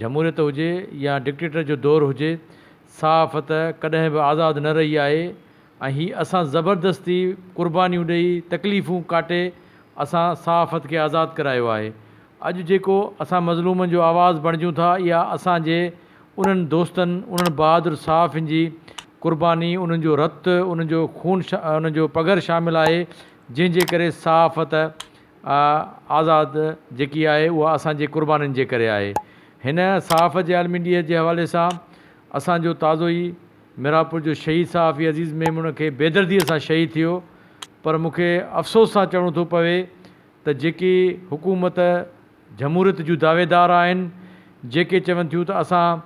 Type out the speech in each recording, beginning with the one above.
جمهوريت هجي يا ڊڪٽيٽر جو دور هجي، صحافت ڪڏهن به آزاد نه رهي آهي ۽ هي اسان زبردستي قربانيون ڏئي تڪليفون ڪاٽي اسان صحافت کي آزاد ڪرايو آهي. اڄ جيڪو اسان مظلومن جو آواز بڻجون ٿا اها اسان جي انهن دوستن انهن بهادر صحافين جي قرباني انهن جو رت انهن جو خون انهن جو پگهر شامل آهي جنهن جي ڪري صحافت آزاد جيڪي آهي اها اسان جي قربانين جي ڪري آهي. هن صحافت جي عالمي ڏينهن جي حوالي سان اسان جو تازو ئي ميرانپور جو شهيد صحافي عزيز ميمڻ کي بيدرديء سان شهيد ٿيو پر مون کي افسوس سان چوڻو ٿو پوي ته جيڪي حڪومت جمهوريت جون دعويدار آهن جيڪي چون ٿيون ته اسان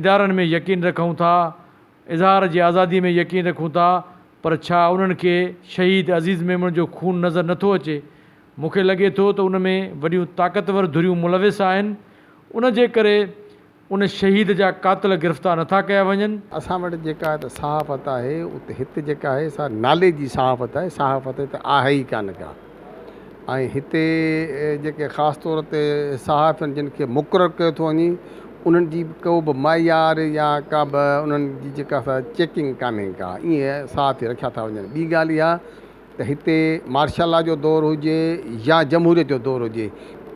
ادارن ۾ يقين رکون ٿا اظهار جي آزادي ۾ يقين رکون ٿا پر ڇا انهن کي شهيد عزيز ميمڻ جو خون نظر نٿو اچي؟ مون کي لڳي ٿو ته ان ۾ وڏيون طاقتور ڌريون ملوث آهن ان جي ڪري ان شهيد جا قاتل گرفتار نٿا ڪيا وڃن. اسان وٽ جيڪا هت صحافت آهي اتي هت جيڪا آهي سا نالي جي صحافت آهي صحافت هت آهي ئي ڪانه ڪا ۽ هتي جيڪي خاص طور تي صحافين جن کي مقرر ڪيو ٿو وڃي انهن جي به ڪو به معيار يا ڪا به انهن جي جيڪا سا چيڪنگ ڪانهي ڪا ائين صحافي رکيا ٿا وڃن ٻي ڳالهه اها ته هتي مارشل لا جو دور هجي يا جمهوريت جو دور هجي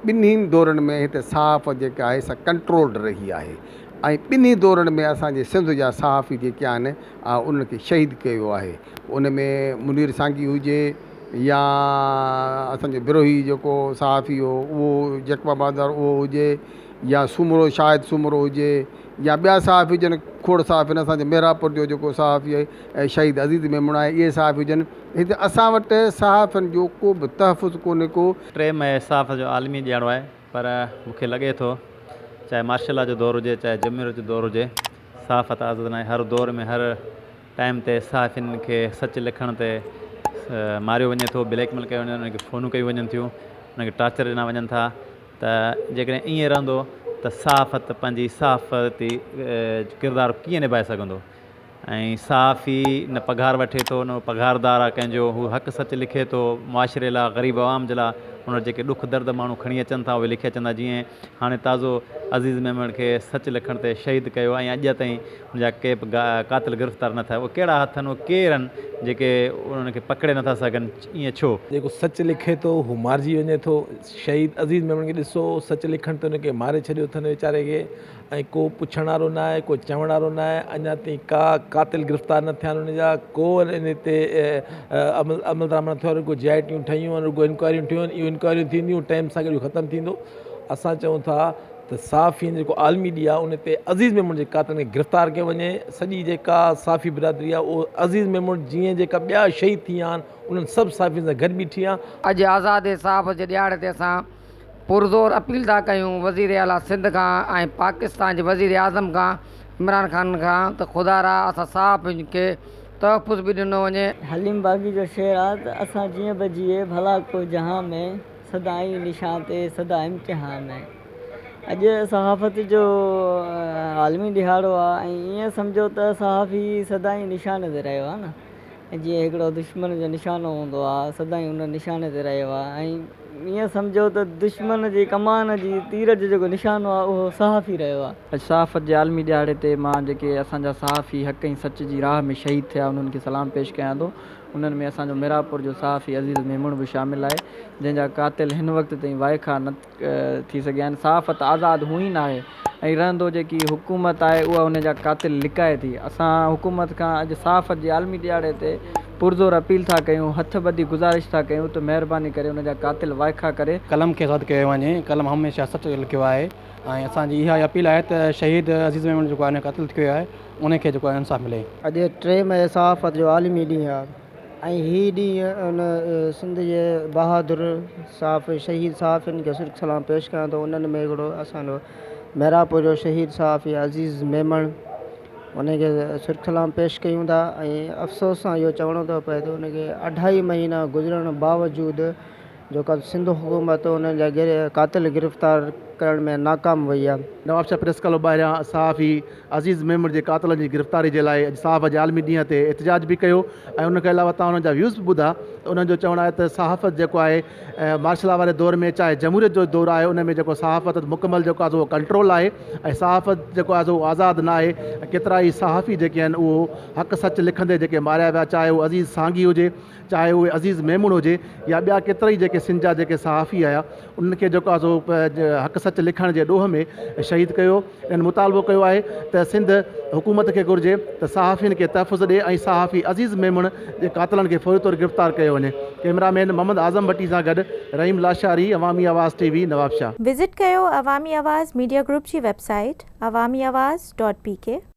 ٻنهي دورن ۾ هتي صحافت جيڪا آهي سا ڪنٽرولڊ رهي آهي ۽ ٻنهي دورن ۾ اسان جي سنڌ جا صحافي جيڪي آهن انهن کي شهيد ڪيو ويو آهي ان ۾ منير سانگي هجي يا اسان جو بروهي جيڪو صحافي هو اهو جيڪب آباد وارو اهو هجي يا سومرو شاهد سومرو هجي يا ٻيا صحافي هجن کوڙ صحافي آهن اسان جي محرابپور جو جيڪو صحافي آهي شهيد عزيز ميمڻ آهي اهي صحافي هجن هتي اسان وٽ صحافين جو ڪو به تحفظ ڪونهي ڪو. 3 مئي صحافت جو عالمي ڏيهاڙو آهي پر مون کي لڳي ٿو چاهي مارشل لا جو دور هجي چاهي جمهوريت جو دور هجي صحافت آزاد ناهي هر دور ۾ هر ٽائيم تي صحافين کي سچ لکڻ تي ماريو وڃي ٿو، بليڪ ميل ڪيو وڃي ٿو، انهن کي فونون ڪيون وڃن ٿيون، انهن کي ٽارچر ڏنا وڃن ٿا ته جيڪڏهن ائين رهندو ته صحافت پنهنجي صحافتي ڪردار ڪيئن نڀائي سگهندو ۽ صحافي نه پگهار وٺي ٿو نه پگهاردار آهي ڪنهن جو هو حق سچ لکي ٿو معاشري لاء غريب عوام جي لاء ان وٽ جيڪي ڏک درد ماڻهو کڻي اچن ٿا اهي لکي اچن ٿا جيئن هاڻي تازو عزيز ميمڻ کي سچ لکڻ تي شهيد ڪيو ۽ اڄ تائين ان جا ڪي به قاتل گرفتار نه ٿيا. اهي ڪهڙا هٿ آهن، اهي ڪير آهن جيڪي انهن کي پڪڙي نٿا سگهن، ائين ڇو؟ جيڪو سچ لکي ٿو هو مارجي وڃي ٿو. شهيد عزيز ميمڻ کي ڏسو سچ لکڻ تي ان کي ماري ڇڏيو اٿن ويچاري کي ۽ ڪو پڇڻ وارو نه آهي ڪو چوڻ وارو نه آهي اڃا تائين ڪا قاتل گرفتار نه ٿيا آهن ان جا ڪو ان تي عمل عملدرآمد نه ٿيو آهي رڳو جي آء ٽيون ٺهيون آهن رڳو انڪوائريون ٺهيون آهن اهو انڪوائريون ٿينديون ٽائيم سان گڏ اهو ختم ٿيندو اسان چئون ٿا ته صحافين جيڪو عالمي ڏينهن آهي ان تي عزيز ميمڻ جي قاتلن کي گرفتار ڪيو وڃي سڄي جيڪا صحافي برادري آهي اهو عزيز ميمڻ جيئن جيڪا ٻيا شهيد ٿي ويا آهن انهن سڀ صحافين سان گڏ بيٺي آهي. اڄ آزاد صحافت جي ڏهاڙي تي اسان پرزور اپيل ٿا ڪيون وزير اعليٰ سنڌ کان ۽ پاڪستان جي وزير اعظم کان عمران خان کان ته خدارا اسان صحافين کي تحفظ به ڏنو وڃي. حليم باغي جو شعر آ ته اسان جيئن به جيئي ڀلا ڪو جهان ۾. سدائين نشان تي سدا امتحان ۾. اڄ صحافت جو عالمي ڏهاڙو آ ۽ ائين سمجهو ته صحافي سدائين نشاني تي رهيو آ نه جيئن هڪڙو دشمن جو نشانو هوندو آ سدائين ان نشاني تي رهيو آ ۽ ائين سمجهو ته دشمن جي ڪمان جي تير جو جيڪو نشانو آ اهو صحافي رهيو آ. اڄ صحافت جي عالمي ڏهاڙي تي مان جيڪي اسان جا صحافي حق ۽ سچ جي راهه ۾ شهيد ٿيا انهن کي سلام پيش ڪيان ٿو. انهن ۾ اسان جو ميرانپور جو صحافي عزيز ميمڻ به شامل آهي، جنهن جا قاتل هن وقت تائين وائکا نه ٿي سگهيا آهن. صحافت آزاد هونئن ئي ناهي ۽ رهندو جيڪي حڪومت آهي اها ان جا قاتل لڪائي ٿي. اسان حڪومت کان اڄ صحافت جي عالمي ڏهاڙي تي پرزور اپيل ٿا ڪيون، هٿ ٻڌي گذارش ٿا ڪيون ته مهرباني ڪري ان جا قاتل وائکا ڪري. قلم کي آزاد ڪيو وڃي، قلم هميشه سچ لکيو آهي ۽ اسان جي اها ئي اپيل آهي ته شهيد عزيز ميمڻ جيڪو آهي قتل ٿيو آهي ان کي جيڪو آهي انصاف ملي. اڄ 3 مئي صحافت جو عالمي ڏينهن آهي ۽ هي ڏينهن ان سنڌ جي بهادر صحافي شهيد صحافين کي سرخ سلام پيش ڪيان ٿو انهن ۾ هڪڙو اسان جو محرابپور جو شهيد صحافي عزيز ميمڻ ان کي سرخ سلام پيش ڪيون ٿا ۽ افسوس سان اهو چوڻو ٿو پئي ته ان کي اڍائي مهينا گذرڻ باوجود جو ڪا سنڌ حڪومت انهن جا قاتل گرفتار. ڪرڻ ۾ ناڪام وئي آهي. نوابشاهه پريس ڪلب ٻاهريان صحافي عزيز ميمڻ جي قاتلن جي گرفتاري جي لاء اڄ صحافت جي عالمي ڏينهن تي احتجاج به ڪيو ۽ ان کان علاوه توهان انهن جا ويوز به ٻڌا ته انهن جو چوڻ آهي ته صحافت جيڪو آهي مارشل لا واري دور ۾ چاهي جمهوريت جو دور آهي ان ۾ جيڪو صحافت مڪمل جيڪو آهي سو ڪنٽرول آهي ۽ صحافت جيڪو آهي سو آزاد نه آهي ۽ ڪيترا ئي صحافي جيڪي آهن اهو حق سچ لکندي جيڪي ماريا ويا چاهي اهو عزيز سانگي هجي چاهي اهي عزيز ميمڻ هجي يا ٻيا ڪيترائي جيڪي سنڌ جا جيڪي صحافي آيا انهن کي جيڪو آهي سو حق سچ لکڻ جي ڏوهه ۾ شهيد ڪيو. انهن مطالبو ڪيو آهي ته سنڌ حڪومت کي گهرجي ته صحافين کي تحفظ ڏي ۽ صحافي عزيز ميمڻ جي قاتلن کي فوري طور گرفتار ڪيو وڃي. ڪئميرا مين محمد اعظم ڀٽي سان گڏ Rahim Lashari, Awami Awaz T V, Nawabshah. Visit ڪيو عوامي آواز ميڊيا گروپ جي website Awami Awaz dot P K.